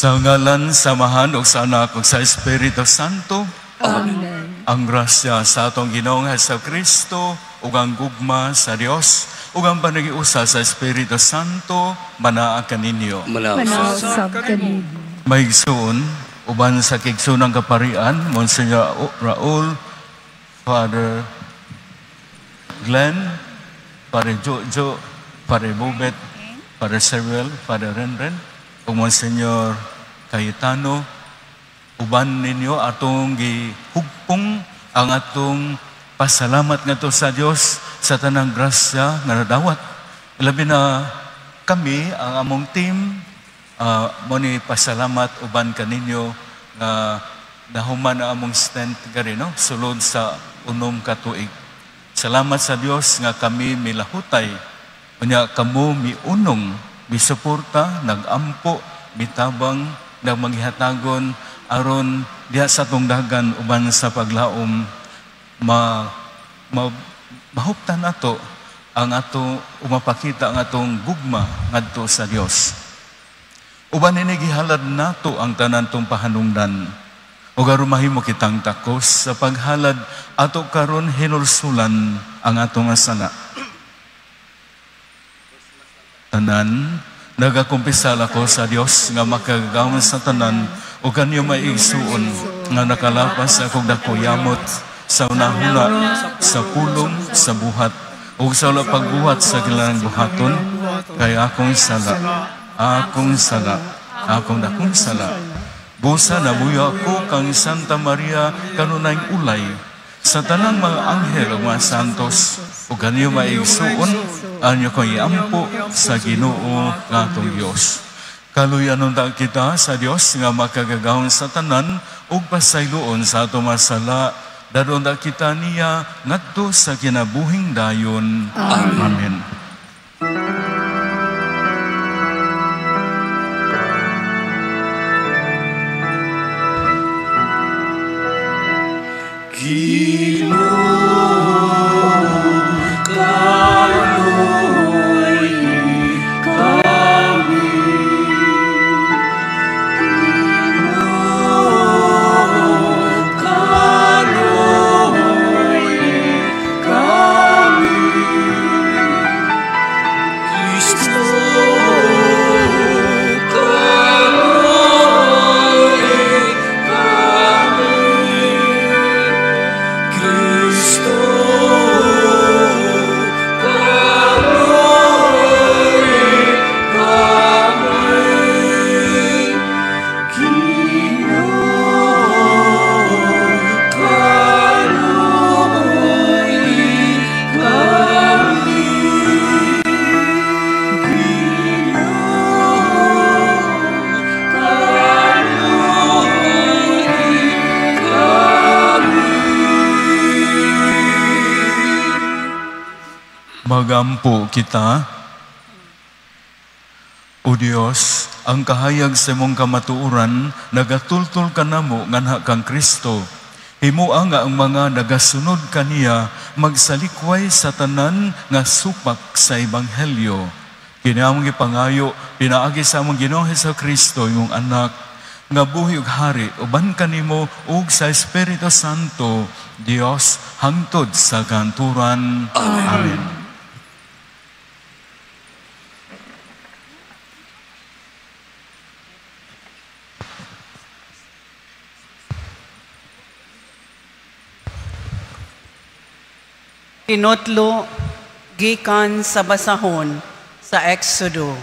Sa ngalan sa Amahan ug sa Anak ug sa Espiritu Santo. Amen. Ang grasya sa atong Ginoong Hesus Kristo ug ang gugma sa Dios ug ang panagiusa sa Espiritu Santo manaa kaninyo. Manausab kanimo. Maigsoon, uban sa kigsoonang kaparian, Monsignor Raul, Father Glenn, Padre Jojo, Padre Bobet, Padre Samuel, Father Renren, ug Monsignor Cayetano, uban ninyo atong gihugpong ang atong pasalamat ngadto sa Dios sa tanang grasya nga nadawat. Labi na kami, ang among team, mo ni pasalamat uban kaninyo nga nahuman ang among stint gari, no, sulod sa 6 ka tuig. Salamat sa Dios nga kami milahutay, unya kamo miunong, misuporta, nagampo, mitabang, nagmanghihatagon aron diha sa atong dagan uban sa paglaom ma, ma mahuptan nato ang ato umapakita ang atong gugma ngadto sa Dios. Uban ini gihalad nato ang tanan tong pahanungdan. Ug aron mahimo kitang takos sa paghalad ato karon hinulsulan ang atong sala. Tanan, nagakumpisal ako sa Dios nga makagagahom sa tanan ug kanyo maigsuon nga nakalapas akong dako yamot sa unahuna, sa pulong, sa buhat ug sa wala pagbuhat sa kilang buhaton, kay akong sala, akong sala, akong dakong sala. Busa namuyo ako kang Santa Maria kanunayng ulay sa tanang mga anghel ug mga santos ug kanyo maigsuon anyo kong iampo sa Ginoo nga atong Dios. Kaluyan unta kita sa Dios nga makagagahom sa tanan ug pasayloon sa atong mga sala, dadon ta kita niya ngadto sa kinabuhing dayon. Amen. Amen. Magampo kita. O Dios, ang kahayag sa imong kamatuoran nagatultol kanamo nganha kang Kristo. Himoa nga ang mga nagasunod kaniya magsalikway sa tanan nga supak sa ebanghelyo. Kini among gipangayo pinaagi sa among Ginoong Hesukristo, imong anak, nga buhi ug hari uban kanimo ug sa Espiritu Santo, Dios, hangtod sa kanturan. Amen. Amen. Tinutlo gikan sa basahon sa Exodo.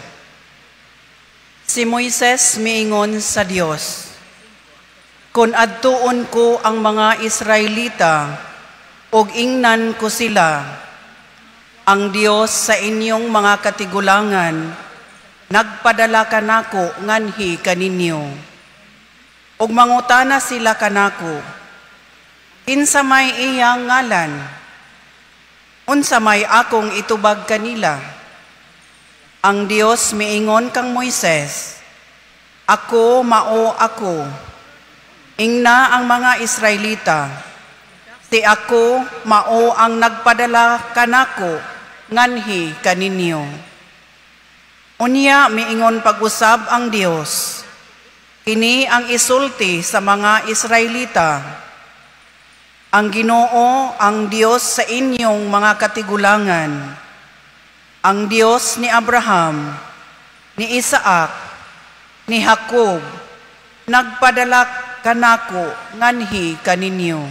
Si Moises miingon sa Dios, "Kun adtuon ko ang mga Israelita ug ingnan ko sila, ang Dios sa inyong mga katigulangan nagpadala kanako nganhi kaninyo. Ug mangutana sila kanako, kinsa may iyang ngalan? Unsa may akong itubag kanila?" Ang Dios miingon kang Moises, "Ako mao ako. Ingna ang mga Israelita, si ako mao ang nagpadala kanako nganhi kaninyo." Unya miingon pag-usab ang Dios, Kini ang isulti sa mga Israelita. Ang Ginoo ang Dios sa inyong mga katigulangan, ang Dios ni Abraham, ni Isaac, ni Jacob, nagpadala kanako nganhi kaninyo.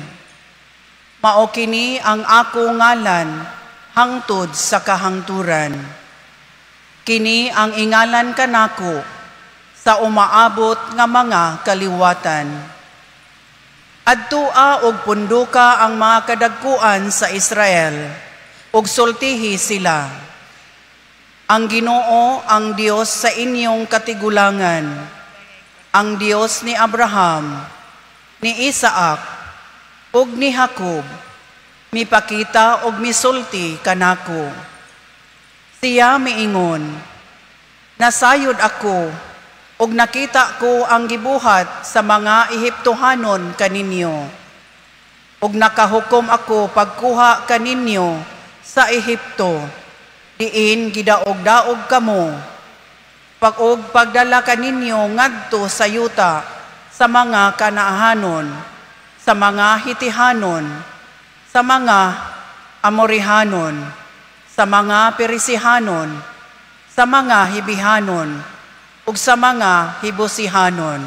Mao kini ang ako ngalan hangtod sa kahangturan. Kini ang ingalan kanako sa umaabot nga mga kaliwatan. Adtua og punduka ang mga kadagkuan sa Israel, ug sultihi sila. Ang Ginoo ang Dios sa inyong katigulangan, ang Dios ni Abraham, ni Isaac, ug ni Jacob, mipakita og misulti kanako. Siya miingon, nasayod ako, ug nakita ko ang gibuhat sa mga Ehiptohanon kaninyo. Ug nakahukom ako pagkuha kaninyo sa Ehipto, diin gidaog-daog kamo, pag-og pagdala kaninyo ngadto sa yuta sa mga Kanaahanon, sa mga Hitihanon, sa mga Amorihanon, sa mga Perisihanon, sa mga Hibihanon, ug sa mga Hibusihanon.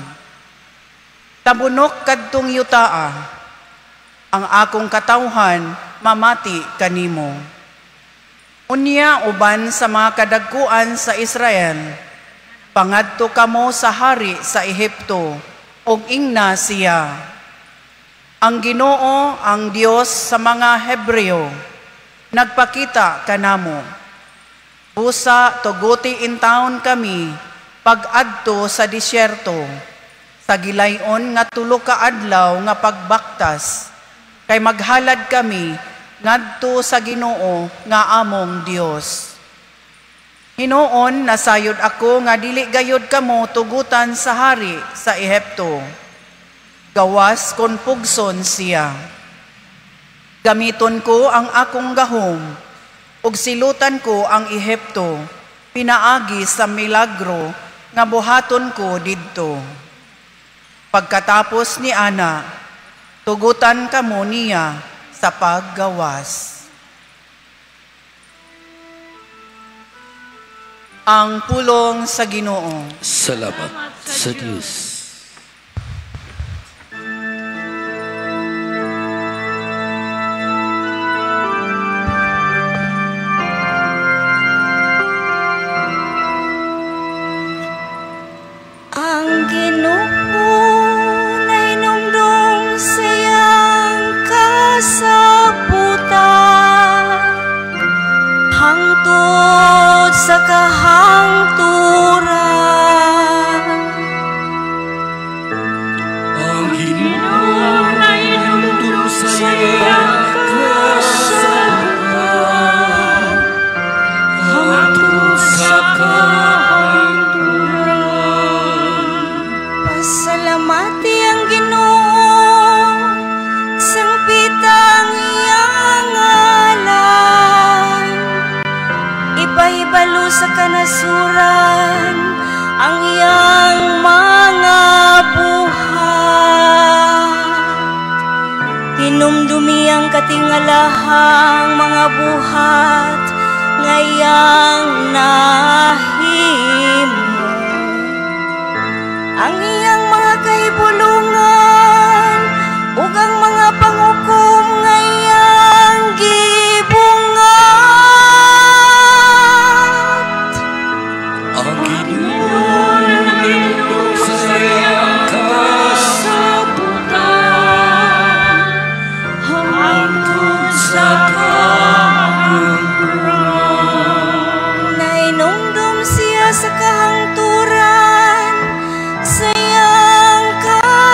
Tabunok kadtong yutaa, ang akong katawhan mamati kanimo. Unya uban sa mga kadagkuan sa Israel, pangadto kamo sa hari sa Ehipto, ug ingna siya. Ang Ginoo ang Dios sa mga Hebreo, nagpakita kanamo. Busa tuguti intawon kami pag-adto sa disyerto, sa gilayon nga 3 ka adlaw nga pagbaktas, kay maghalad kami ngadto sa Ginoo nga among Dios. Hinuon nasayod ako nga dili gayud kamo tugutan sa hari sa Ehipto. Gawas kon pugson siya. Gamiton ko ang akong gahom, ug silutan ko ang Ehipto, pinaagi sa milagro nga buhaton ko didto. Pagkatapos ni ana, tugutan kamo niya sa paggawas. Ang pulong sa Ginoo. Salamat sa Diyos. Ang Ginoo nahinumdom sa iyang kasabutan, hangtod sa kahangturan. Ang Ginoo nahinumdom sa iyang kasabutan, hangtod sa kahangturan. Pasalamati ang Ginoo, sangpitang iyang ngalan. Ipahibalo sa kanasuran ang iyang mga buhat. Hinumdumi ang katingalahang mga buhat nga iyang nahimo. Ang iyang mga kahibulungan ug ang mga pangukom nga iyang gibungat. Ang Ginoo nahinumdom sa iyang kasabutan, hangtod sa kahangturan. Nahinumdom siya sa kahangturan sa iyang kasabutan.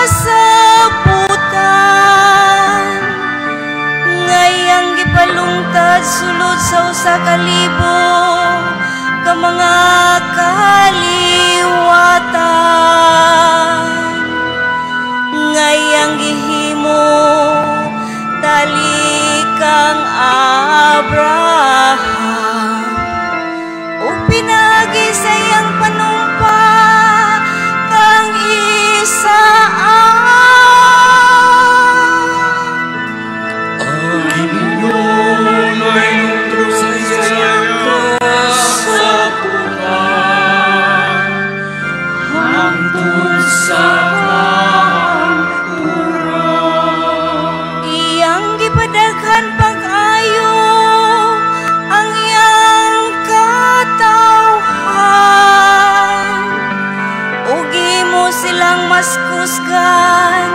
silang mas kusgan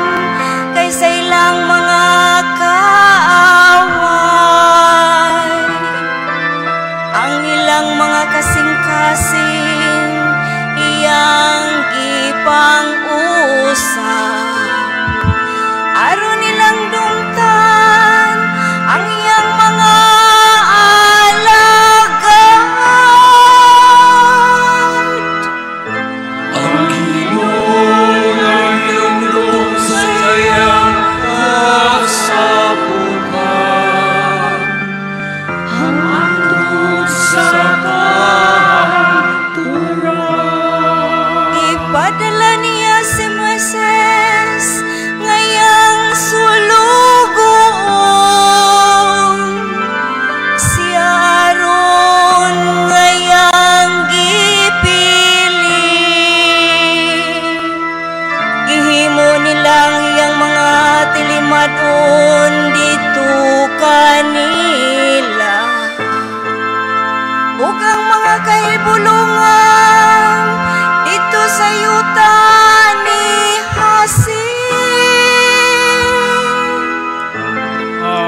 kaysa ilang mga kaaway. Ang ilang mga kasing-kasing iyang gipang-usab, aron nilang dumtan ang iyang mga alagad. Ang Ginoo naghinumdom sa iyang kasabutan hangtod sa kahangturan. Ipadala niya si Moises nga iyang sulugoon, si Aaron nga iyang gipili. Gihimo nilang iyang mga tilimadon dito kanila, ug ang mga kahibulungan dito sa yuta ni Hasin.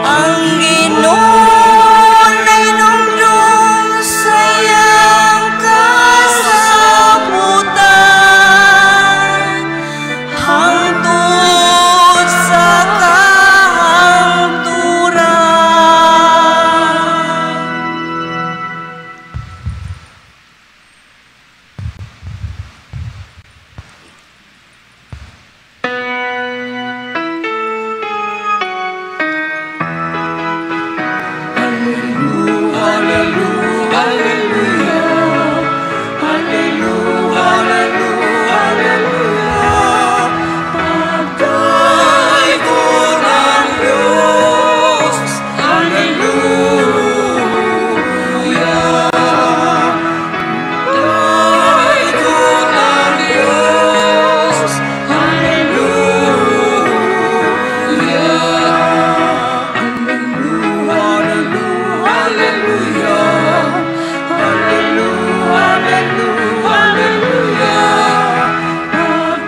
Ang Ginoo naghinumdom sa iyang kasabutan hangtod sa kahangturan. Pagdaygon ang Diyos, Hallelujah. Daygon ang Diyos, Hallelujah. Hallelujah, Hallelujah, Hallelujah.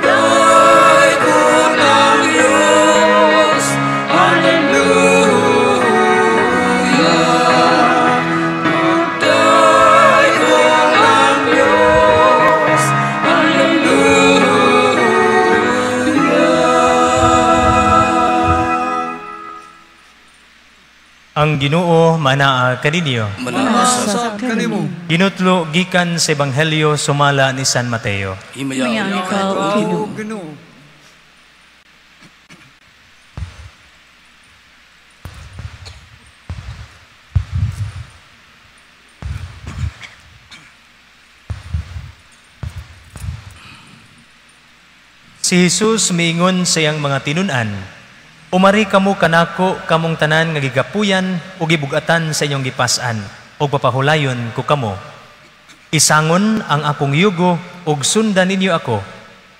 Pagdaygon ang Diyos, Hallelujah. Pagdaygon ang Diyos, Hallelujah. Ang Ginoo manaa kaninyo. Manaa Sa kanimo. Ginutlo gikan sa Ebanghelyo sumala ni San Mateo. Himayaon ikaw, o Ginoo. Si Jesus miingon sa iyang mga tinun-an, "Umari kamo kanako kamong tanan nga gigapuyan ug gibugatan sa inyong gipas-an, ug papahulayon ko kamo. Isangon ang akong yugo ug sundan ninyo ako,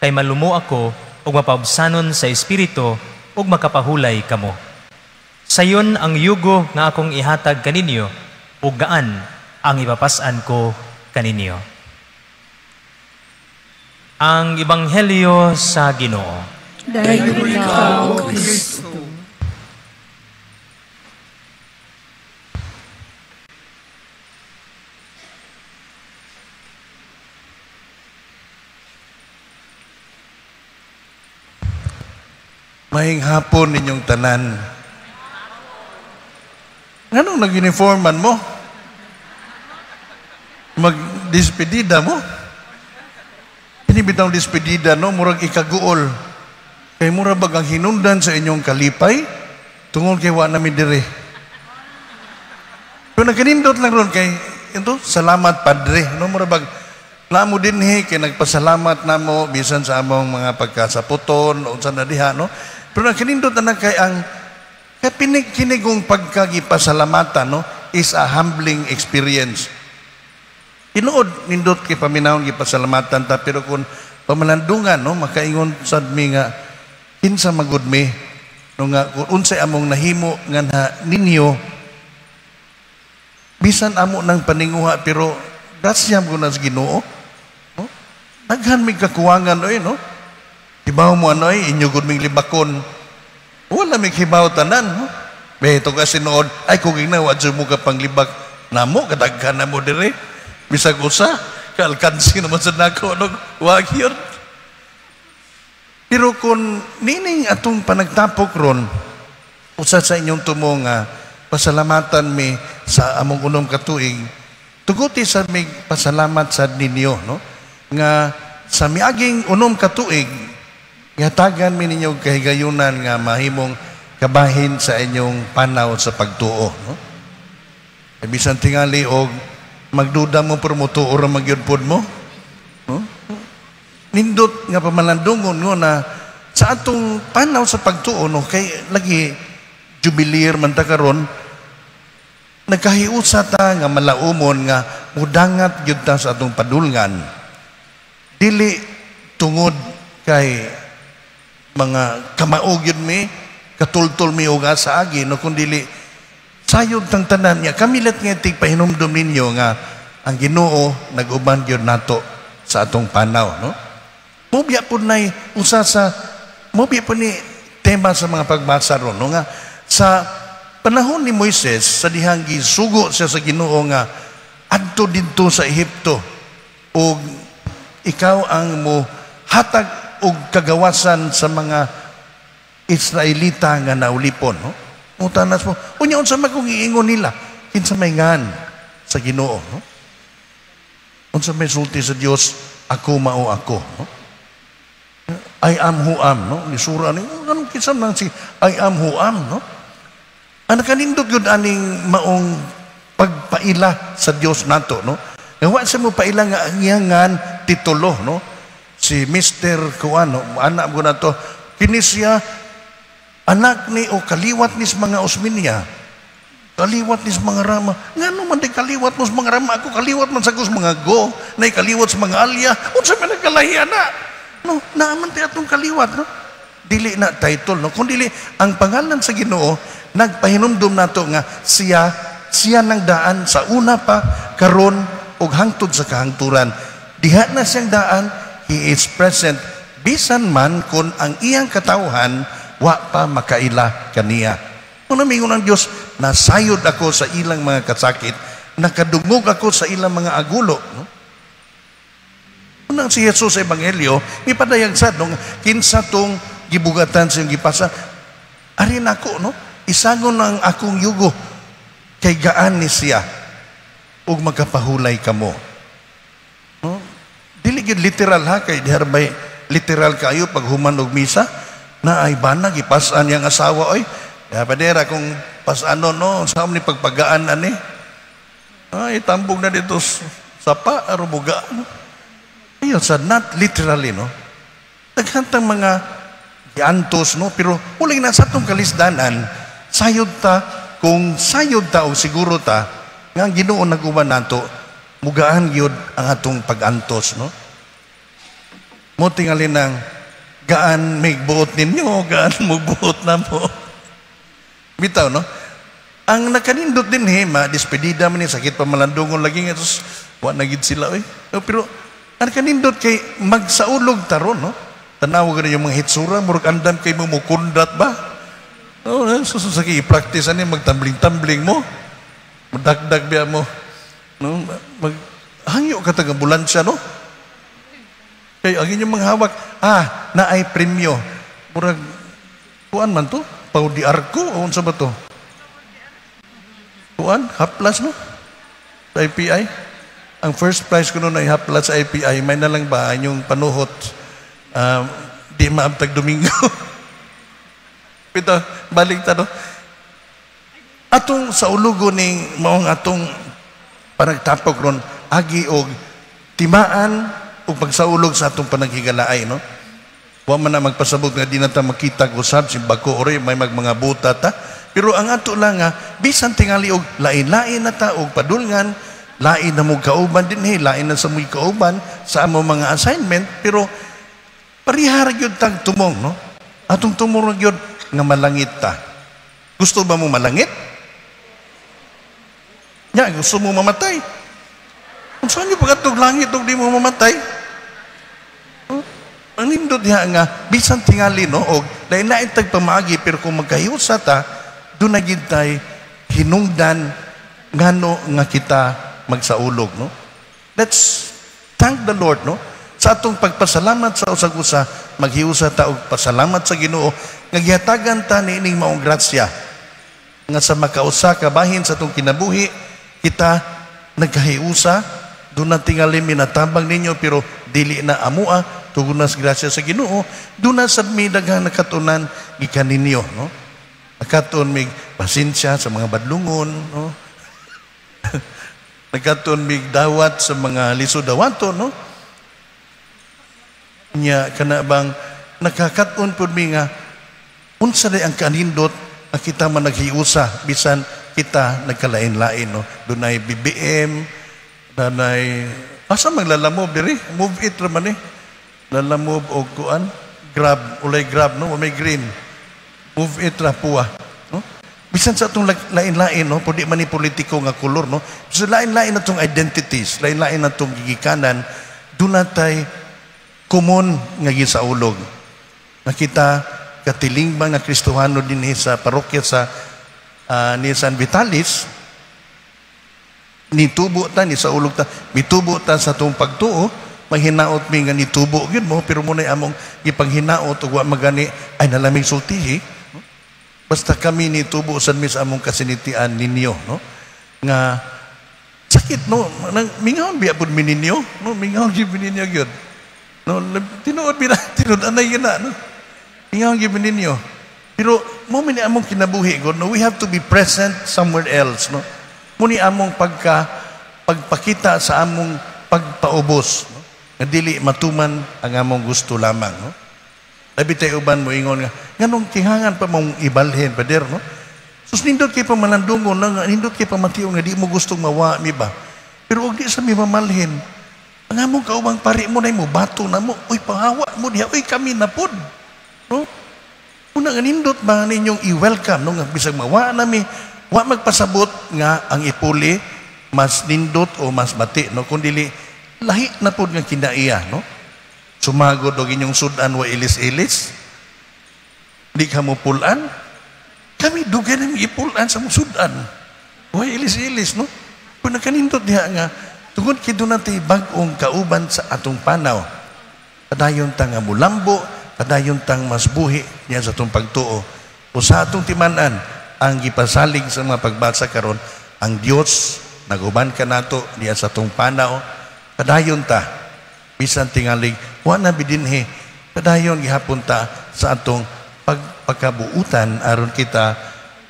kay malumo ako ug mapaubsanon sa espiritu ug makapahulay kamo. Sayon ang yugo nga akong ihatag kaninyo ug gaan ang ipapas-an ko kaninyo." Ang Ebanghelyo sa Ginoo. Dahil ikaw, O Kristo. Mahing hapon ninyong tanan. Nganong nag-uniforman mo? Mag-dispedida mo? Inibitang dispedida, no? Murag ikaguol. Kay mura bag ang hinundan sa inyong kalipay, tungod kay wa nami dire. Pero nagkanindot lang ron kay, ito, salamat Padre. No? Mura bag, namo dinhi kay nagpasalamat namo bisan sa among mga pagkasaputon unsa na diha, no? Pero nagkanindot na kay ang kapinig-kinigong pagkagipasalamatan, no, is a humbling experience. Tinuod nindot kay paminawon gipasalamatan ta, pero kung pamalandungan, no, makaingon sad mi nga kinsa magud mi, no, nga kung unsay among nahimo nganha ninyo, bisan amo nang paninguha pero grasya mo na sa Ginoo, no? Daghan mig kakuwangan oy, no? Hibaw mo ano ay inyo gud ming libakon. Wala may hibaw tanan, no? May ito kasi noon, ay kung ginawa dyan mo ka panglibak namo, kadaghan na mo dire. Bisag usa, kaalkansi naman sa nako, no? Wag yun. Pero kung nining atong panagtapok ron, usa sa inyong tumo nga pasalamatan mi sa among unom ka tuig, tuguti sa mig pasalamat sa ninyo, no? Nga sa miaging unom ka tuig, gihatagan mi ninyo kahigayunan nga mahimong kabahin sa inyong panaw sa pagtuo, no? E bisan tingali og magduda mo pero motuo ra magyud pod mo, no? Nindot nga pamalandungon ngo na sa atong panaw sa pagtuo, no, kay lagi jubileer man ta karon, nagkahiusa ta nga malaumon nga mudangat gyud ta sa atong padulngan, dili tungod kay mga kamaog gyud mi, katultol mi og asa agi, no, kun dili sayod tang tanan nga kamilat nga tigpahinumdom ninyo nga ang Ginoo nag-uban gyud nato sa atong panaw, no? Mobya pud nay usa sa mobya pud ni tema sa mga pagbasa ron, no, nga sa panahon ni Moises, sa dihang gisugo siya sa Ginoo nga adto didto sa Ehipto ug ikaw ang mo hatag og kagawasan sa mga Israelita nga naulipon, no? Mutanas mo, unya unsa man kung iingon nila, kinsa may ngan sa Ginoo, no? Unsa may sulti sa Dios, ako mao ako, no? I am who am, no? Ni sura ni, anong kinsa man si I am who am, no? Ang nakanindot gyud aning maong pagpaila sa Dios nato, no? Nga wa sa mo paila nga ang iyang ngan titulo, no? Si Mr. Kuan, no? Anak mo na to, kini siya anak ni o kaliwat ni sa mga Osmeña, kaliwat ni sa mga Rama. Ngano man di kaliwat mo sa mga Rama, ako kaliwat man sa mga Go, nay kaliwat sa mga Alya, unsa man nagkalahi ana? No, naaman ti atong kaliwat, no? Dili na title, no? Kung dili ang pangalan sa Ginoo, nagpahinumdum nato nga siya siya nang daan sa una pa, karon ug hangtod sa kahangturan. Diha na siyang daan, he is present bisan man kon ang iyang katawhan wa pa makaila kaniya. Kung mingon ang Dios, nasayod ako sa ilang mga kasakit, nakadungog ako sa ilang mga agulo, no? Unang si Jesus sa Ebanghelyo, mipadayag sad, no, kinsa tong gibugatan sa iyong gipasa, ari nako, no? Isangon ang akong yugo, kay gaan ni siya, ug magkapahulay kamo. No? Dili gyud literal ha, kay diha may literal kayo pag human og misa, na ay bana gipasan niyang asawa oy. Ya padera kung pasano, no, sa ni pagpagaan ani. Ay tambog na dito sapa aron mugaan. Ayun sa not literally, no. Daghan tang mga giantos, no, pero wala na sa atong kalisdanan, sayod ta kung sayod ta o siguro ta nga ang Ginoo nag-uban nato, mugaan gyud ang atong pag-antos, no. Mo tingali nang gaan may buot ninyo, gaan mo buot na mo. Bitaw, no? Ang nakanindot din he, ma-despedida man ni, sakit pa malandungon lagi nga, sus, wa na gid sila, oy. No, pero ang kanindot kay magsaulog taron, no? Tanaw gani yung mga hitsura, murag andam kay mo mukundat ba? No, sus, sus, i-practice ani, magtambling-tambling mo. Madagdag biya mo. No, mag hangyo ka taga ambulansya, no? Kay ang inyong mga hawak, na ay premyo. Murag kuan man to, Pau di Arco o unsa ba to? Kuan, haplas, no? Sa IPI. Ang first prize ko noon ay haplas sa IPI, may na lang ba inyong panuhot? Di maabtag Domingo. Pito, balik ta, no? Atong sa ulugo ning maong atong panagtapok ron, agi og timaan og pagsaulog sa atong panaghigalaay, no? Wa man na magpasabot nga di na ta makita usab si bako ori may magmanga buta ta. Pero ang ato lang nga bisan tingali og lain-lain na ta og padulngan, lain na mo kauban dinhi, lain na sa mo'y kauban sa amo mga assignment, pero parihara gyud tag tumong, no? Atong tumong ra gyud nga malangit ta. Gusto ba mo malangit? Nya, gusto mo mamatay? Kung saan niyo pagkatog langit og di mo mamatay? Oh, Ang nindot diha nga bisan tingali, no, og lain-lain tag pamaagi, pero kung magkahiusa ta, doon na gid tay hinungdan ngano nga kita magsaulog, no. Let's thank the Lord, no. Sa atong pagpasalamat sa usag-usa, maghiusa ta og pasalamat sa Ginoo nga gihatagan ta niining maong grasya nga sa makausa ka bahin sa atong kinabuhi kita nagkahiusa. Doon na tingali minatabang ninyo pero dili na amua, tungod na sa grasya sa Ginoo. Doon na sad mi daghang nakatunan gikan ninyo, no. Nakatuon mig pasensya sa mga badlungon, no. Nagkatuon mig dawat sa mga lisod dawato, no. Nya kana bang nakakaton pud mi nga unsa day ang kanindot nga kita man naghiusa bisan kita nagkalain-lain, no. Dunay BBM, dunay asa maglalamove diri, move it ra man eh. Lalamove og kuan, Grab, ulay Grab, no, may green. Move it ra puwa, no. Bisan sa atong lain-lain, no, pudi man ni politiko nga kolor, no. So lain-lain na tong identities, lain-lain na tong gigikanan, dunatay common nga gisaulog. Nakita katilingban nga Kristohano dinhi sa parokya sa ni San Vitalis, nitubo ta, ni saulog ta, mitubo ta sa atong pagtuo, maghinaot mi nga nitubo gyud mo, pero muna'y among gipanghinaot ug wa magani ay nalamig sultihi. Basta kami nitubo sad mi sa among kasinitian ninyo, no? Nga sakit, no, nang mingawon biya pud mi ninyo, no, mingawon gyud mi ninyo gyud. No, tinuod mi na, tinuod anay gyud na, no. Mingawon gyud mi ninyo. Pero mo mi ni among kinabuhi god, no, we have to be present somewhere else, no. Mo ni among pagpakita sa among pagpaubos, no? Nga dili matuman ang among gusto lamang, no. Labi tayo uban mo ingon nga nganong kingangan pa mong ibalhin pader, no. Sus nindot kay pamalandungon, nga nindot kay pamation nga di mo gustong mawa mi ba. Pero og di sa mi mamalhin, ang among kaubang pari mo na mo bato na mo, uy panghawa mo diha, uy kami na pod, no. Una nga nindot ba ninyong i-welcome, no, nga bisag mawa nami, wa magpasabot nga ang ipuli mas nindot o mas bati, no, kun dili lahi na pod nga kinaiya, no. Sumagod og inyong sudan wa ilis-ilis, di ka mo pulan, kami dugay na ipulan sa mong sudan wa ilis-ilis, no. Kung nagkanindot diha nga tungod kay doon natin bag-ong kauban sa atong panaw, padayon ta nga mulambo, padayon tang mas buhi niya sa atong pagtuo. O sa atong timan-an, ang gipasalig sa mga pagbasa karon, ang Dios naguban kanato niya sa atong panaw, padayon ta bisan tingalig wa na bidinhi, padayon gihapon ta sa atong pagpakabuutan aron kita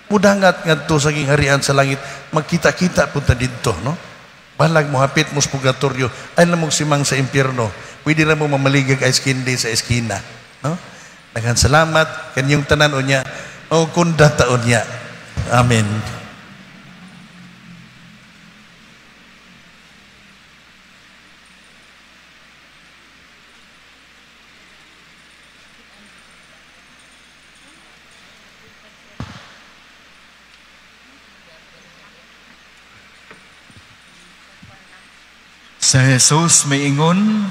mudangat ngadto sa gingharian sa langit, magkita-kita punta didto, no. Balag mo hapit mo sa purgatorio, ay lamog simang sa impyerno, pwede ra mo mamaligag ice candy sa eskina, no. Daghang salamat kanyong tanan unya o kunda taon niya. Amen. Sa Jesus may ingon,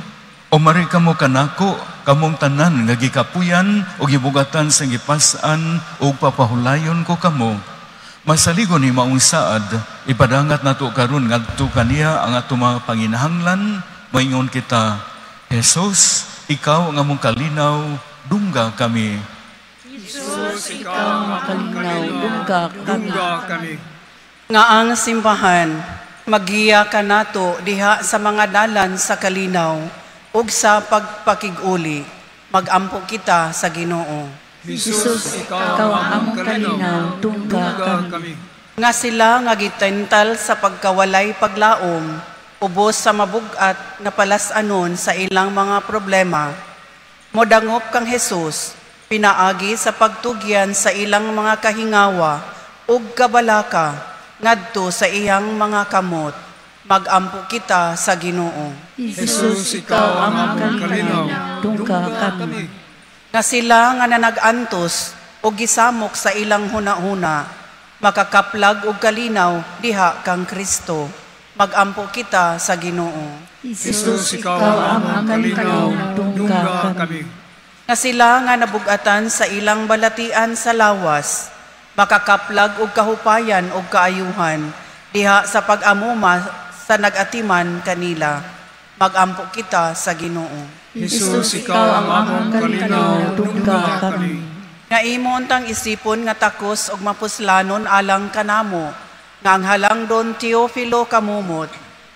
umari kamo kanako, kamong tanan nga gikapuyan o gibugatan sa gipas-an o papahulayon ko kamo. Masaligon ni maong saad, ipadangat nato karon ngadto kaniya ang ato mga panginahanglan, maingon kita, Jesus, ikaw ang among kalinaw, dungga kami. Jesus, ikaw ang kalinaw, dungga kami. Nga ang simbahan, magiya kanato diha sa mga dalan sa kalinaw ug sa pagpakig-uli, magampo kita sa Ginoo. Jesus, ikaw ang among kalinaw, dungga kami. Nga sila nga gitental sa pagkawalay paglaom, ubos sa mabug-at nga palas-anon sa ilang mga problema, modangop kang Jesus, pinaagi sa pagtugyan sa ilang mga kahingawa ug kabalaka ngadto sa iyang mga kamot. Magampo kita sa Ginoo. Jesus, ikaw ang among kalinaw, dungga kami. Nga sila nga nanag-antos o gisamok sa ilang hunahuna, makakaplag og kalinaw diha kang Kristo. Magampo kita sa Ginoo. Jesus, ikaw ang among kalinaw, dungga kami. Nga sila nga nabugatan sa ilang balatian sa lawas, makakaplag og kahupayan og kaayuhan, diha sa pag-amuma sa nag-atiman kanila. Magampo kita sa Ginoo. Jesus, ikaw ang among kalinaw, dungga kami. Nga imo untang isipon nga takos og mapuslanon alang kanamo, nga ang halangdon Teofilo kamumot,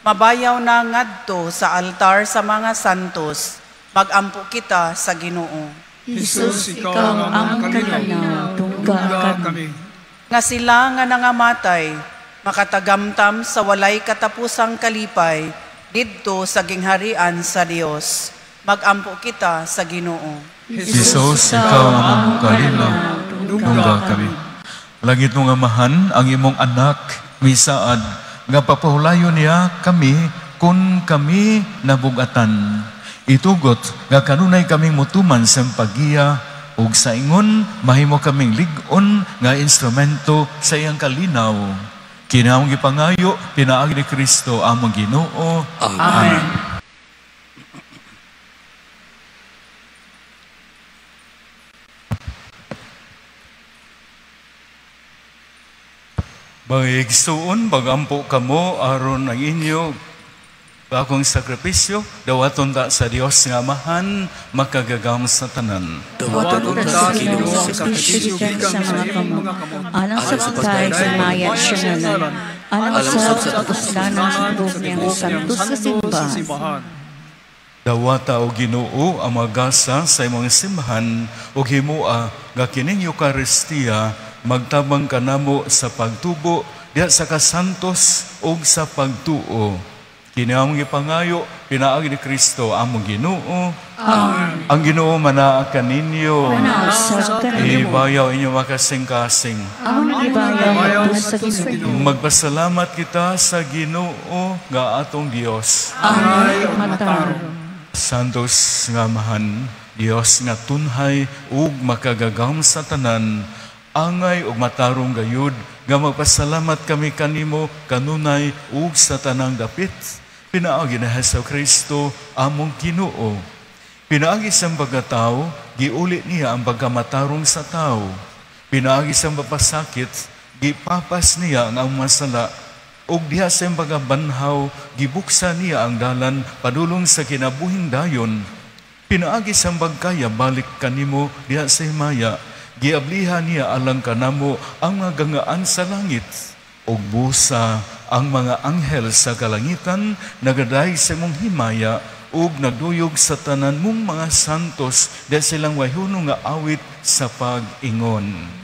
mabayaw na ngadto sa altar sa mga santos. Magampo kita sa Ginoo. Jesus, ikaw ang among kalinaw, dungga kami. Nga sila nga nangamatay, makatagamtam sa walay katapusang kalipay, didto sa gingharian sa Dios. Magampo kita sa Ginoo. Jesus, ikaw ang among kalinaw, dungga kami. Langit mong Amahan, ang imong anak, misaad, nga papahulayon niya kami kung kami nabugatan. Itugot nga kanunay kaming mutuman sa pagiya ug sa ingon mahimo kaming lig-on nga instrumento sa iyang kalinaw. Kinaong gipangayo pinaagi ni Kristo among Ginoo. Amen. Mga igsuon, magampo kamo aron ang inyo bakong sakripisyo, dawaton ta sa Dios nga Amahan, makagagahom sa tanan. Dawaton ta sa Ginoo ang sakripisyo gikan sa imong mga kamot, alang sa pagdayeg sa maya siya ngalan, alang sa kapuslanan sa tibuok niyang santos sa simbahan. Dawata o Ginoo ang magasa sa imong simbahan ug himoa nga kining Eucharistia magtabang kanamo sa pagtubo diha sa kasantos ug sa pagtuo. Kini among gipangayo pinaagi ni Kristo among Ginoo. Amen. Ang Ginoo manaa kaninyo. Ibayaw inyo makasing-kasing. Among ibayaw sa Ginoo. Magpasalamat kita sa Ginoo nga atong Dios. Angay matarong. Santos nga Amahan, Dios nga tunhay ug makagagahom sa tanan, angay ug matarong gayud nga magpasalamat kami kanimo kanunay ug sa tanang dapit. Pinaagi na Hesus Kristo among Ginoo. Pinaagi sa pagkatao, giuli niya ang pagkamatarong sa tao. Pinaagi sa pagpasakit, gipapas niya ang masala. Ug diha sa pagkabanhaw, gibuksa niya ang dalan padulong sa kinabuhing dayon. Pinaagi sa pagkaya balik kanimo diha sa himaya, giablihan niya alang kanamo ang mga gangaan sa langit. Ug busa ang mga anghel sa kalangitan nagaday sa imong himaya ug nagduyog sa tanan mong mga santos diha silang wayhuno nga awit sa pag-ingon.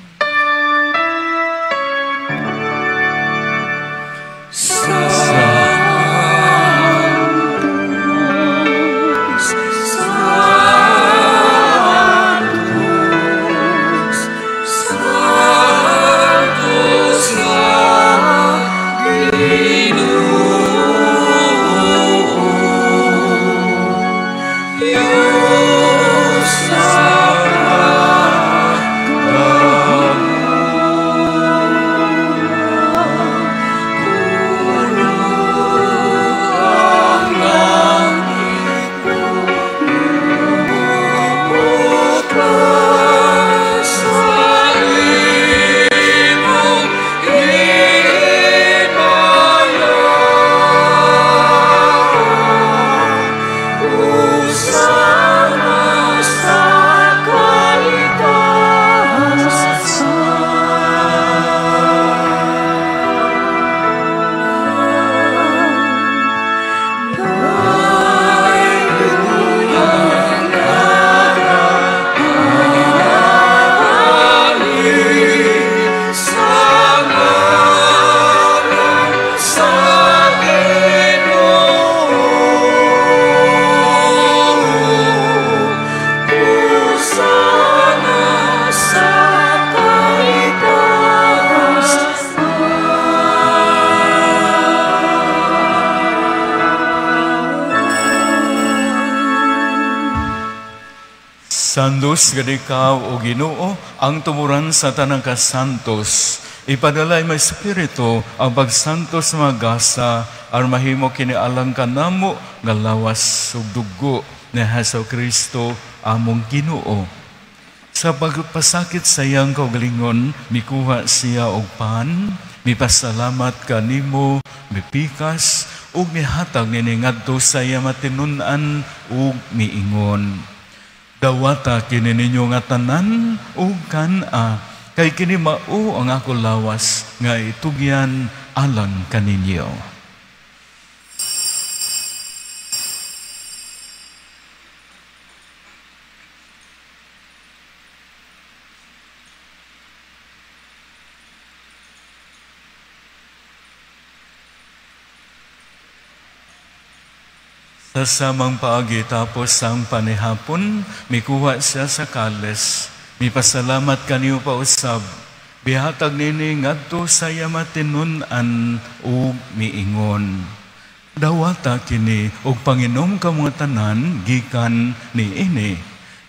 Santos gad ikaw o Ginoo ang tumuran sa tanang kasantos. Ipadala imong Espiritu ang pagsantos sa mga gasa aron mahimo kini alang kanamo nga lawas ug dugo ni Hesus Kristo among Ginoo. Sa pagpasakit sa iyang kaugalingon, mikuha siya og pan, mipasalamat kanimo, mipikas ug mihatag nini ngadto sa iya matinun-an ug miingon. Dawata kini ninyo nga tanan ug kan-a, kay kini mao ang ako lawas nga itugyan alang kaninyo. Sa samang paagi tapos ang panihapon, mikuha siya sa kales. Mipasalamat kaniyo pausab. Bihatag nini ngadto sa iya matinun-an ug miingon. Dawata kini og panginom kamo tanan gikan niini.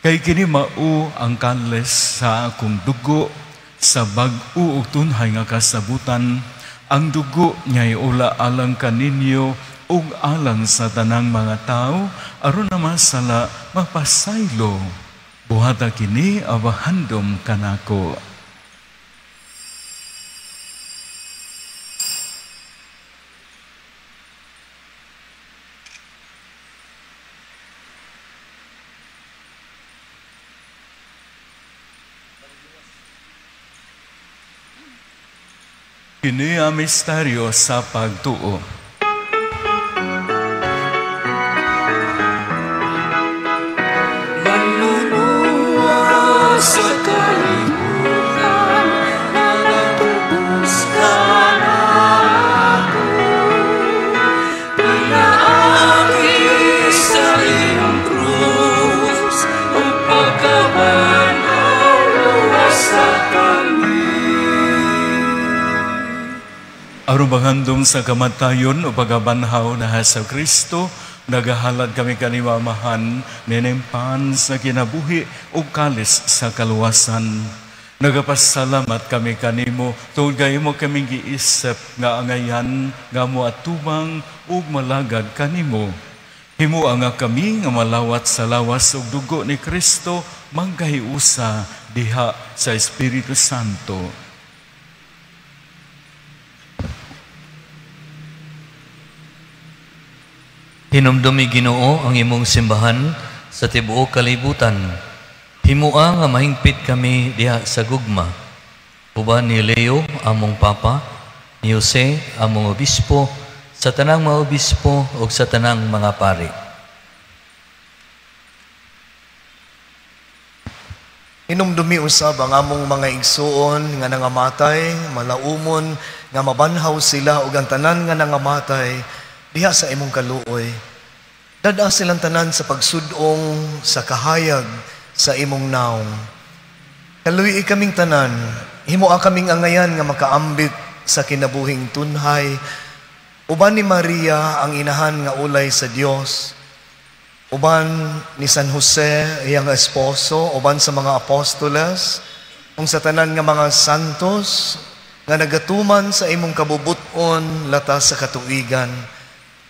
Kay kini mao ang kales sa akong dugo sa bag-o ug tunhay nga kasabutan. Ang dugo nga ula alang kaninyo ug alang sa tanang mga tao aron na masala mapasaylo. Buhata kini abahandom kanako. Kini ang misteryo sa pagtuo. Manluluwas sa kalibutan, nagtubos ka na ako. Pinaagi sa iyong krus, ug pagkabanhaw, luwas sa kami. Aron maghandom sa kamatayon o pagabanhaw na sa Kristo, nagahalad kami kanimo Amahan, ninempan sa kinabuhi o kalis sa kaluwasan. Nagapasalamat kami kanimo tungod kay imo kaming giisip nga angayan nga moatubang ug malagad kanimo. Himoa nga kami nga malawat sa lawas ug dugo ni Kristo mangkahiusa diha sa Espiritu Santo. Hinumdumi Ginoo ang imong simbahan sa tibuok kalibutan. Himua nga mahingpit kami diha sa gugma. Uban ni Leo among Papa, ni Jose among obispo, sa tanang mga obispo ug sa tanang mga pari. Hinumdumi usab ang among mga igsuon nga nangamatay, malaumon nga mabanhaw sila ug ang tanan nga nangamatay diha sa imong kaluoy. Dad-a silang tanan sa pagsudong sa kahayag sa imong naong. Kaluoy kaming tanan, himoa kaming angayan nga makaambit sa kinabuhing tunhay. Uban ni Maria ang inahan nga ulay sa Dios. Uban ni San Jose iyang esposo, uban sa mga apostoles, ug sa tanan nga mga santos nga nagatuman sa imong kabubuton lata sa katuigan.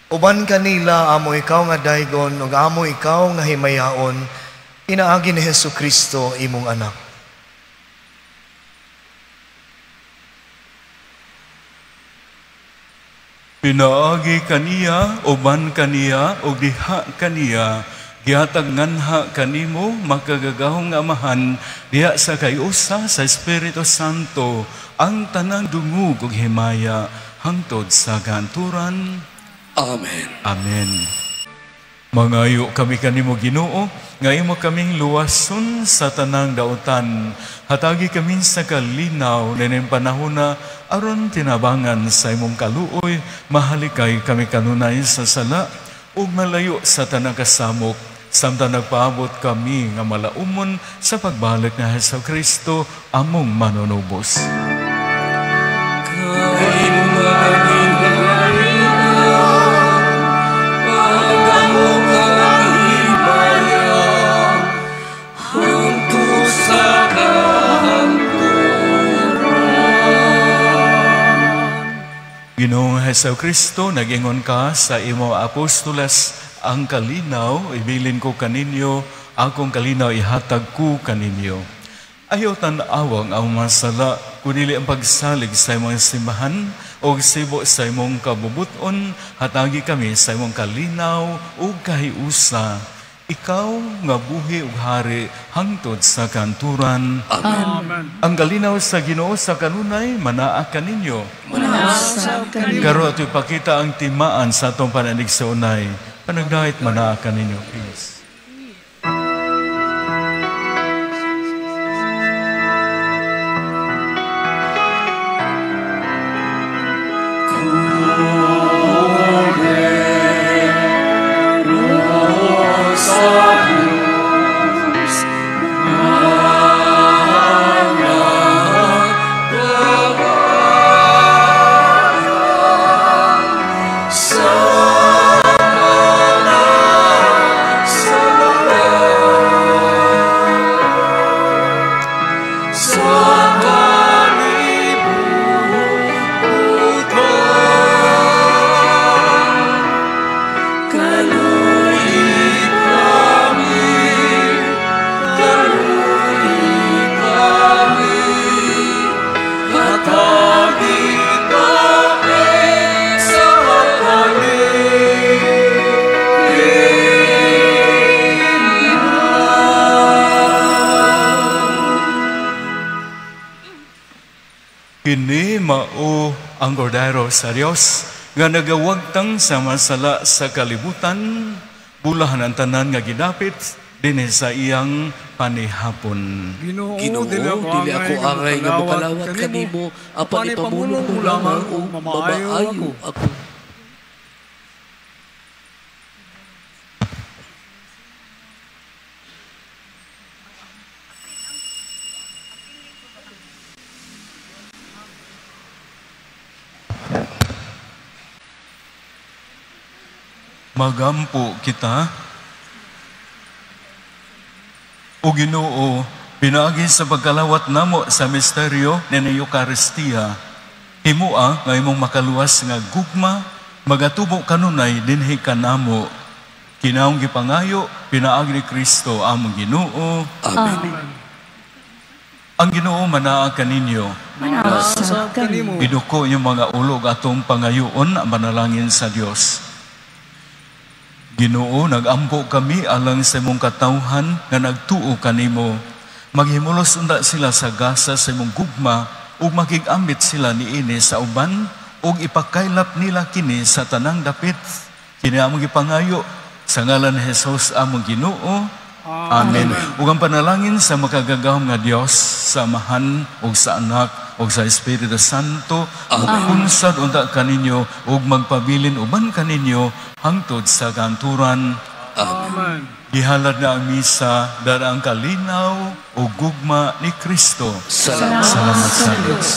Uban kanila amo ikaw nga daygon ug amo ikaw nga himayaon, pinaagi ni Hesus Kristo imong anak. Pinaagi kaniya, uban kaniya, ug diha kaniya, gihatag nganha kanimo makagagahong Amahan diha sa kayusa sa Espiritu Santo ang tanang dungog ug himaya hangtod sa kanturan. Amen. Amen. Mangayo kami kanimo Ginoo, nga imo kaming luwason sa tanang dautan. Hatagi kami sa kalinaw nining panahona aron tinabangan sa imong kaluoy, mahalikay kami kanunay sa sala ug malayo sa tanang kasamok. Samtang nagpaabot kami nga malaumon sa pagbalik ni Hesus Kristo among manunubos. Ginoong Hesus Kristo, nag-ingon ka sa imo apostoles, ang kalinaw ibilin ko kaninyo, akong kalinaw ihatag ko kaninyo. Ayaw tan-awang ang masala, kunili ang pagsalig sa imong simbahan, o sibo sa imong kabubuton, hatagi kami sa imong kalinaw ug kahiusa. Ikaw nga buhi ug hari hangtod sa kanturan. Amen. Ang kalinaw sa Ginoo sa kanunay manaa kaninyo. Manaa sa kaninyo. Karon ato ipakita ang timaan sa atong pananig sa unay. Panagdait manaa kaninyo. Peace. Kini mao ang kordero sa Dios nga nagawagtang sa masala sa kalibutan, bulahan ang tanan nga gidapit dinhi sa iyang panihapon. Ginoo, dili ako angay nga makalawat kanimo, apan ipamulong mo lamang ug mamaayo ako. Magampo kita. O Ginoo, pinaagi sa pagkalawat namo sa misteryo ni Eucharistia, himua nga imong makaluwas nga gugma, magatubo kanunay dinhi kanamo. Kinaong gipangayo, pinaagi ni Kristo among Ginoo. Amen. Ang Ginoo manaa kaninyo. Manaa sa kanimo. Iduko inyong mga ulo ug atong pangayoon ang manalangin sa Dios. Ginoo, nagampo kami alang sa imong katawhan nga nagtuo kanimo. Maghimulos unta sila sa gasa sa imong gugma ug makig-ambit sila niini sa uban ug ipakaylap nila kini sa tanang dapit. Kini among gipangayo sa ngalan ni Jesus among Ginoo. Amen. Ug ang panalangin sa makagagahom nga Dios sa Amahan ug sa Anak ug sa Espiritu Santo, mukunsad unta kaninyo ug magpabilin uban kaninyo hangtod sa kanturan. Amen. Gihalad na ang misa dara ang kalinaw ug gugma ni Kristo. Salamat sa Dios.